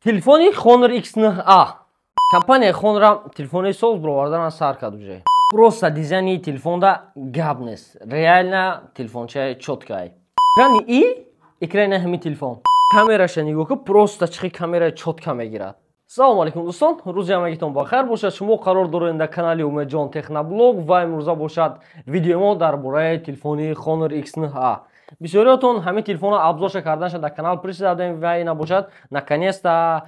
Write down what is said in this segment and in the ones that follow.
Телефони Honor X9A. Компания Honor телефони соз бировардан сар кард уже. Просто дизайни телефонда гап нест. Реально телефончаи чёткай. Экрани и экрани ҳамин телефон. Камераша нигоҳ кун, просто чихи камера чётка мегирад. Салом алейкум дӯстон, рӯзи ҳамагитон ба хайр бошад. Шумо қарор доред дар канали Умедҷон Техноблог ва имрӯза бошад видеои мо дар бораи телефони Honor X9A. Бисёриётон ҳамин телефонро обзорша карданша дар канал присидаем ва ина бошад наконец-то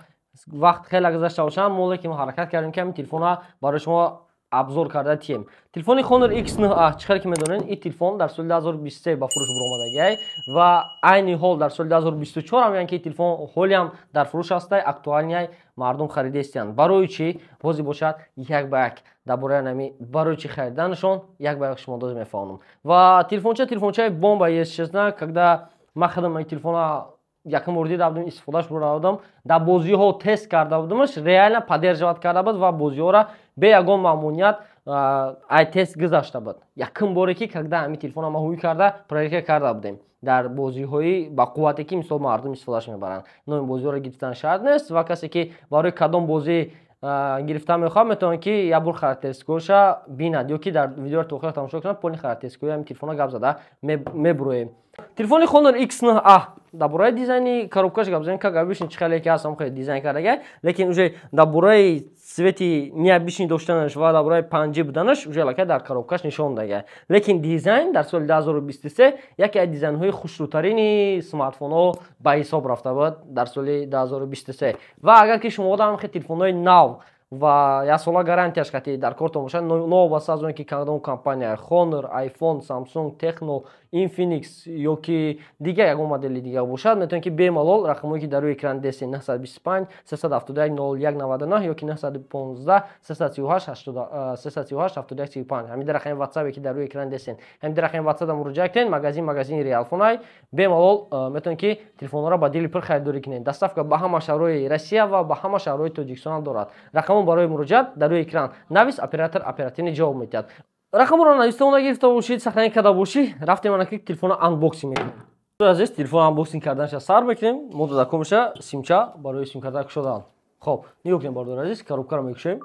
вақт хеле гузашта бошад, мо лекин ҳаракат кардем ки ҳамин телефонро барои шумо обзор карда тием. Телефони Honor X9A чӣ хеле ки медонед, ин телефон дар соли 2023 ба фурӯш баромадагиай ва айни ҳол дар соли 2024 ҳам, яъне ки телефон ҳолиам дар фурӯш ҳастай, актуальный, мардум харидестиянд. Барои чӣ? Ҳозир бошад як ба як дар бораи ҳамин барои чӣ хариданашон як ба як шумо доз мефаҳмонам. Ва телефонча телефончаи бомба, если честно, когда ман худам ин телефонро якум бор дида будам, истифодаш бурда будам, дар бозиҳо тест карда будамаш, реально поддерживать карда буд ва бозиҳоро бе ягон мамуният ай тест гузашта буд. Якум боре ки когда ҳамин телефонро ма ҳуй карда проверка карда будем дар бозиҳои ба қуввате ки мисол мардум истифодаш мебаранд. Номи бозиҳоро гирифтан шарт нест ва касе ки барои кадом бозӣ гирифта мехоҳад, метавонад ки як бор характеристикаҳоша бинад ё ки дар видеоро то охир тамошо кунад, полни характеристикаҳои ҳамин телефонро гап зада мебуроем. Телефони Honor X9A дар бораи дизайни коробкаш гап занем, как обычно, чӣ хеле ки ҳастам хеле дизайн кардагай, лекин уже дар бораи цвети необычный доштанаш ва дар бораи 5G буданаш уже аллакай дар коробкаш нишон дагай. Лекин дизайн дар соли 2023 яке аз дизайнҳои хушрӯтарини смартфонҳо ба ҳисоб рафта буд дар соли 2023. Ва агар ки шумо одам хе телефонҳои нав ва як сола гарантияш қати дар кортон бошад, новобаста аз он ки кадом компания Honor, iPhone, Samsung, Tecno, Infinix ё ки дигар ягон модели дигар бошад, метавонед ки бемалол рақамҳое ки дар рӯи экран дестед 925 371 01 99 ё ки 915 338 338 71 35, ҳамин рақами WhatsApp ки дар рӯи экран дестед, ҳамин рақами WhatsApp муроҷиат кунед. Магазин магазини Realphone, бемалол метавонед ки телефонҳоро ба дили пур харидорӣ кунед. Доставка ба ҳама шаҳрҳои Россия ва ба ҳама шаҳрҳои Тоҷикистон дорад. Рақамон барои муроҷиат дар рӯи экран навис, оператор оперативно ҷавоб медиҳад. Рақамро нависта нагирифта бошед, сохранить карда бошӣ, рафтем ана ки телефонро unboxing мекунем. Азиз, телефон unboxing карданша сар мекунем. Мо додакомша симча барои симкарта кушодан. Хоб, нигоҳ кунем, бародар азиз, коробкаро мекушоем.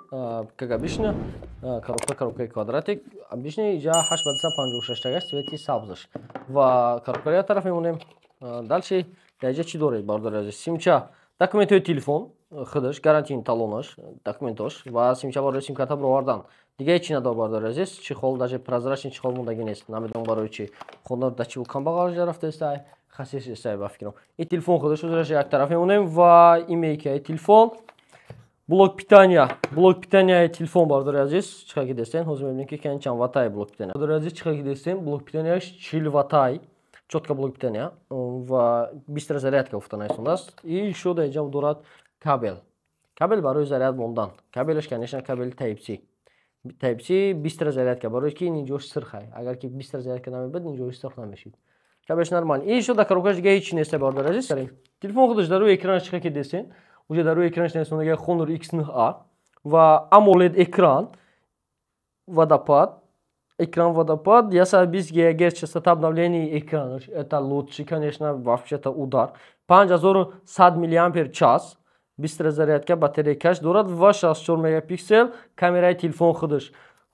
Как обычно, коробка коробкаи квадратик, обычный, иҷа 8 ба 256 тагаш, цвети сабзаш. Ва коробкаро як тараф мемонем. Дальше дар иҷа чӣ доред, бародар азиз? Симча, документҳои телефон, худаш, гарантийный талонаш, документош ва симча барои симкарта баровардан. Дига ҳеч чи надор, бародар азиз, чехол даже прозрачный чехол мондагӣ нест. Намедонам барои чӣ. Honor да чӣ камбағалжа рафтаистай, хасис истай ба фикрам. Ин телефон худаш узраш як тараф мемонем ва имейкаи телефон, блок питания, блок питанияи телефон, бародари азиз, чӣ хел ки дестен, ҳозир мебинем ки кани чанд ваттай блок питания. Бародари азиз, чӣ хел ки дестен, блок питанияш 40 ваттай, чётко блок питания ва быстрая зарядка гуфта нависондааст. И ещё дар инҷа дорад кабел. Кабел барои заряд мондан. Кабелаш, конечно, кабели Type-C. Type-C, быстрая зарядка, барои ки ин ҷош сирхай. Агар ки быстрая зарядка намебуд, ин ҷош сирх намешид. Кабелш нормал. И ещё дар коробкаш дига ҳеч чи нест, бародари азиз. Телефон худаш дар рӯи экранаш чӣ хел ки дестен, уже дар рӯи экранаш нависондагиа Honor X9A ва AMOLED экран, водопад, экран водопад, 120 ГГц частота обновления экрана. Это лучший, конечно, вообще-то удар. 5100 миллиампер час. Быстрая зарядка, батарейкаш дорад ва 64 мегапиксел камераи телефон худаш.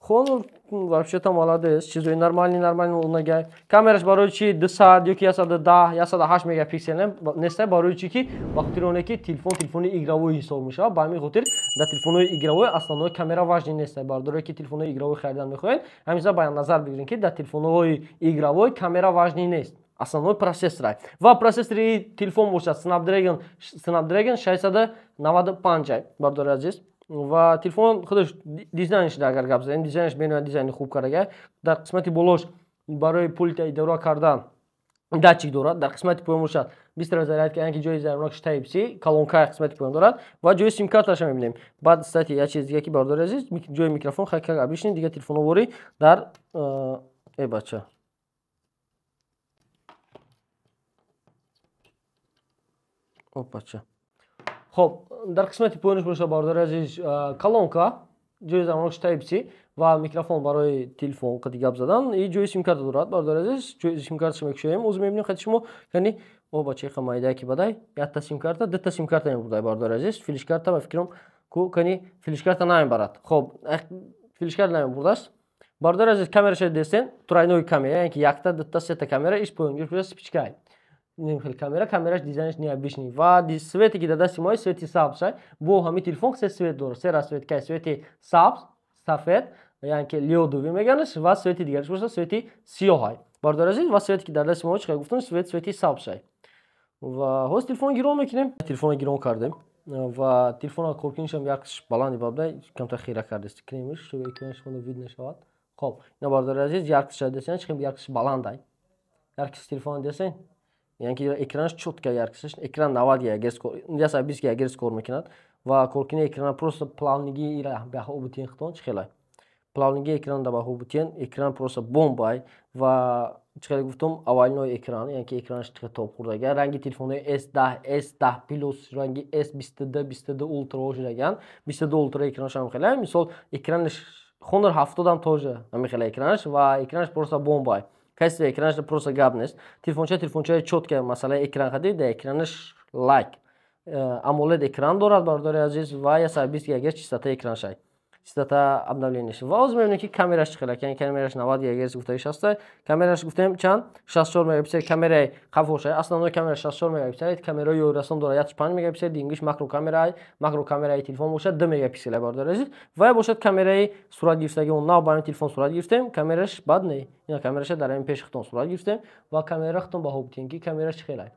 Honor вообще-то молодец, чизои нормальный, нормальный онагай. Камераш барои чи 200 ё ки 110, 108 мегапиксел нест, барои чи ки ба хотири оне ки телефон телефони игровой ҳисоб мешавад. Ба ҳамин хотир дар телефонҳои игровой основной камера важный нест. Бародарое ки телефонҳои игровой харидан мехоҳед, ҳамин ба назар бигиред ки дар телефонҳои игровой камера важный нест. Основной процессор. Ва процессори телефон бошад Snapdragon 695, бародари азиз. Ва телефон худаш дизайнш агар гап занем, дизайнш бениҳоят дизайни хуб кардага. Дар қисмати болош барои пульта идора кардан датчик дорад, дар қисмати поён бошад быстрая зарядка, яъне ки ҷои заряднокаш Type-C, колонкаи қисмати поён дорад ва ҷои симкарташа мебинем. Баъд, кстати, як чиз дига ки, бародари азиз, ҷои микрофон хай как обычный дига телефоноворӣ дар э бача. Опача. Хоб, дар қисмати поёнаш бошад, бародари азиз, колонка, ҷои заряднокаш Type-C ва микрофон барои телефон қади гап задан и ҷои симкарта дорад, бародари азиз. Ҷои симкарташа мекушоем, ҳозир мебинем хати шумо, яъне О, бачаи майдае ки бадай, якта симкарта, дута симкарта мебурдай, бародари азиз. Флешкарта, ба фикрам, ку кани, флешкарта намебарад. Хоб, флешкарта намебурдааст, бародари азиз. Камераша дестен, тройной камера, яъне ки якта, дута, сета камера. Иш поён спичкай, хел камера. Камераш дизайнаш необычный ва цвете ки дар дасти мо, цвети сабз. Бо ҳамин телефон се цвет дорад, се расцветка: цвети сабз, сафед, яъне ки ледовый меганаш, ва цвети дигараш бошад цвети сиёҳай, бародари азиз. Ва цвете ки дар дасти мо, чӣ гуфтам, цвети сабзшай. Ва ҳоз телефон гирон мекунем. Телефонро гирон кардем ва телефонро коркунишам яркостьш баланди бабда, камтар хира кардест кремиш, чтобы экранаш вид нашавад. Хоб, ина, бародари азиз, яркостьша десен, чӣ яркостьш баландай. Яркость телефона десен, яъне ки экранаш чётко, яркостьш, экран 90 гигагерц, 120 гигагерц кор мекунад. Ва коркуни экрана просто плавныйги, ира баҳо бутен хитон, чӣ хелай плавныйги экран да баҳо бутен. Экран просто бомбай. Ва чӣ хеле гуфтум, овальной экран, яъне ки экранаш тоб хӯрдага, ранги телефонои S10, S10 Plus, ранги S22, 22 Ultra шудаган, 22 Ultra экранашам хеле. Мисол, экранаш Honor 70 тоже ҳамин хеле экранаш ва экранаш просто бомбай. Качество экранаш просто гап нест. Телефонча, телефончаи чётко. Масъалаи экран хадид, да экранаш лайк AMOLED экран дорад, бародари азиз, ва 120 гигагерц частотаи экраншай, частота обновленияш. Ва ҳозир мебинем, ки камераш чӣ хела. Камераш 90 гигагерц гуфтаиш ҳаста. Камераш гуфтем чанд? 64 мегапиксел камераи қафошай, основной камера 64 мегапиксел. Камераи ёрасон дорад 15 мегапиксел, дингиш макро камераи, макро камераи телефон бошад 2 мегапиксел, бародари азиз. Ва бошад камераи сурат гирифтаги он нав, ба ҳамин телефон сурат гирифтем, камераш бад не. Ина камераша дар ҳамин пеши худтон сурат гирифтем ва камера худтон баҳо бутем, ки камераш чӣ хелай,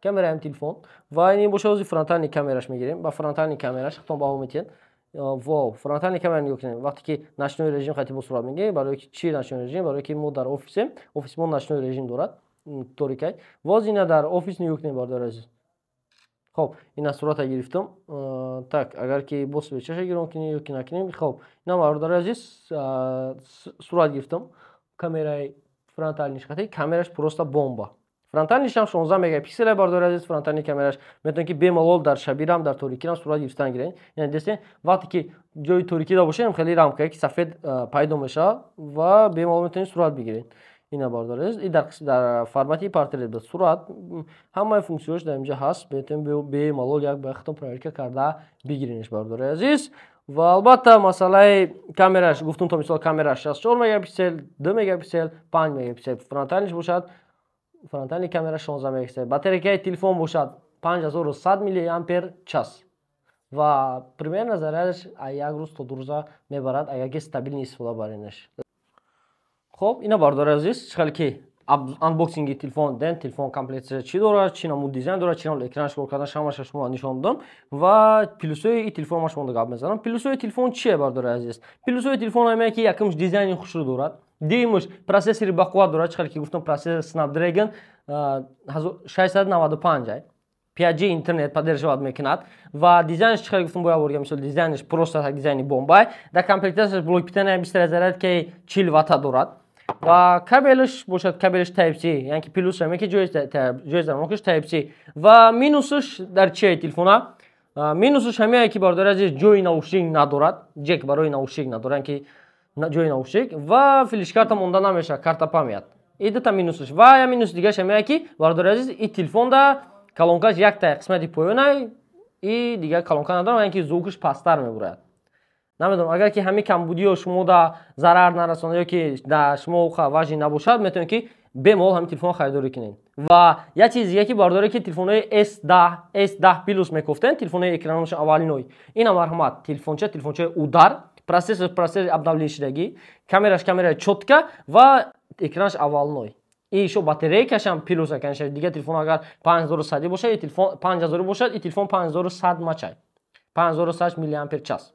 камераи ҳамин телефон. Ва ин бошад, ҳозир фронтальный камераш мегирем. Ба фронтальный камераш худтон баҳо метиҳед. Во, фронтальный камера нигоҳ кунем. Вақте ки ночной режим хати бо сурат мегирем. Барои чи ночной режим? Барои ки мо дар офисем, офиси мо ночной режим дорад, торикай. Воз ина дар офис нигоҳ кунем, бародари азиз. Хоб, ина сурата гирифтам. Так, агар ки бо свечаша гирон кунем ё ки накунем. Хоб, ина, бародари азиз, сурат гирифтам. Камераи фронтальныйш хати, камераш просто бомба. Фронтальныйшам 16 мегапиксел, бародари азиз. Фронтальный камераш метавонед, ки бемалол дар шабирам, дар торикирам сурат гирифтан гиред. Яъне дестен, вақте ки ҷои торикида бошем, хеле рамкае ки сафед пайдо мешавад ва бемалол метавонед сурат бигиред. Ина, бародари азиз, и дар формати портрет буд сурат. Ҳамаи функсияш дар инҷа ҳаст, метавонед бемалол як ба худтон проверка карда бигиренш, бародари азиз. Ва албатта, масъалаи камераш гуфтум, то мисол, камераш 64 мегапиксел, 2 мегапиксел, 5 мегапиксел. Фронтальныйш бошад, фронтальный камера 16 мегапиксел. Батарейкаи телефон бошад 5100 миллиампер час ва примерно зарядаш як рӯз то 2 рӯза мебарад, агар ки стабильно истифода баренаш. Хоб, ина, бародари азиз, чӣ хеле ки анбоксинги телефон ден, телефон комплектация чӣ дорад, чӣ намуд дизайн дорад, чӣ намуд экранаш кор кардан, ҳамаша шумо нишон додам. Ва плюсои телефон ма шумо гап мезанам. Плюсои телефон чие, бародари азиз? Плюсои телефон ҳамае, ки якумш, дизайни хушрӯ дорад, дуюмаш, процессори бақувват дорад. Чӣ хеле ки гуфтам, процессор Snapdragon 695, 5G интернет поддерживать мекунад. Ва дизайнш, чӣ хеле гуфтам, бояд борга мисол, дизайнш просто так дизайни бомбай. Дар комплектацияш блок питания 20 зарядкаи 40 ватта дорад. Ва кабелш бошад, кабелш Type C, яъне ки плюс ҳаме, ки ҷои замокаш Type C. Ва минусш дар чие телефона? Минусш ҳамее, ки, бародари азиз, ҷои наушник надорад, ҷек барои наушник надорад, яъне ки ҷои наушник ва флешкарта монда намешавад, карта память. И дута минусш. Ва я минус дигараш ҳамее, ки, бародари азиз, и телефонда колонкаш якта қисмати поёнай и дигар колонка надорад, яъне ки звукш пасттар мебурад. Намедонам, агар ки ҳамин камбудиё шумо да зарар нарасонад ё ки да шумо важный набошад, метавонед, ки бемалол ҳамин телефон харидорӣ кунед. Ва як чизи дига, ки бардоре, ки телефонҳои S10, S10 Plus мекофтен, телефонҳои экраношон овальный, ина, марҳамат, телефонча, телефончаи удар, процессор обновление шудагӣ, камераш камераи чётко ва экранаш овальный и ещё батарейкашам плюс. Конечно, дигар телефон агар 5100 бошад, и телефон 5000 бошад, и телефон 5100 мачай, 5100 миллиампер час.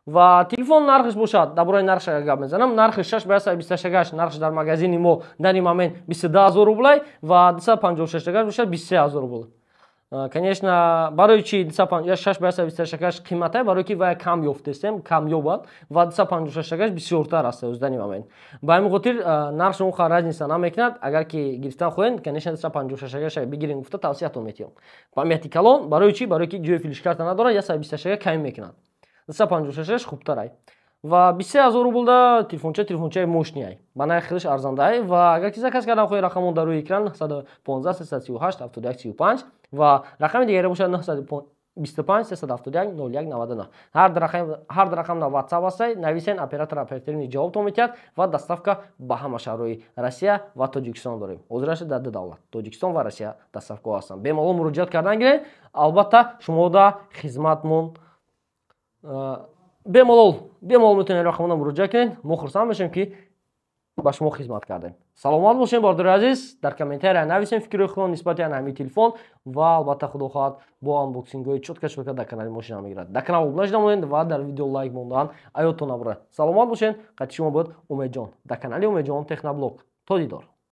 Ва телефон нархш бошад, дар бораи нархш агар гап мезанам, нархи 6 ба 128 нархш дар магазини мо дар ин момент 22 000 рублай ва 256 бошад 23 000 рубл. Конечно, барои чи 6 ба 128 қиматай? Барои ки вая кам ёфтестем, кам ёбад, ва 256 бисёртар аст дар ин момент. Ба ҳамин хотир нархш он разница намекунад. Агар ки гирифтан хоҳед, конечно, 256 бигирем гуфта тавсиятон метиҳам. Памяти калон барои чи? Барои ки ҷои флешкарта надорад, 128 кам мекунад, 256 хубтарай. Ва 23 000 рублда телефонча, телефончаи мощный, ба нархи худаш арзандае. Ва агар ки заказ кардан хоҳед, рақамон дар рӯи экран: 915 338 71 35 ва рақами дигаре бошад 925 371 01 99. Ҳар ду рақам дар WhatsApp ҳастай, нависен, оператор оперативный ҷавобтон метиҳад. Ва доставка ба ҳама шаҳрҳои Россия ва Тоҷикистон дорем. Ҳозираша дар ду давлат, Тоҷикистон ва Россия, доставкаҳо ҳастанд. Бемалол муроҷиат кардан гиред, албатта, шумода хизматмон. Бемалол метавонед рақамона муроҷиат кунед. Мо хурсанд мешавем, ки ба шумо хизмат кардем. Саломат бошем, бародари азиз. Дар комментария нависем фикрҳои худро нисбати ҳамин телефон. Ва албатта, худо хоҳад, бо анбоксингҳои чётко чётко дар канали мо шина мегирад. Дар канал обуна шуда монед ва дар видео лайк мондан аёдтон набурад. Саломат бошед. Қати шумо буд Умедҷон дар канали Умедҷон Техноблог. То дидор.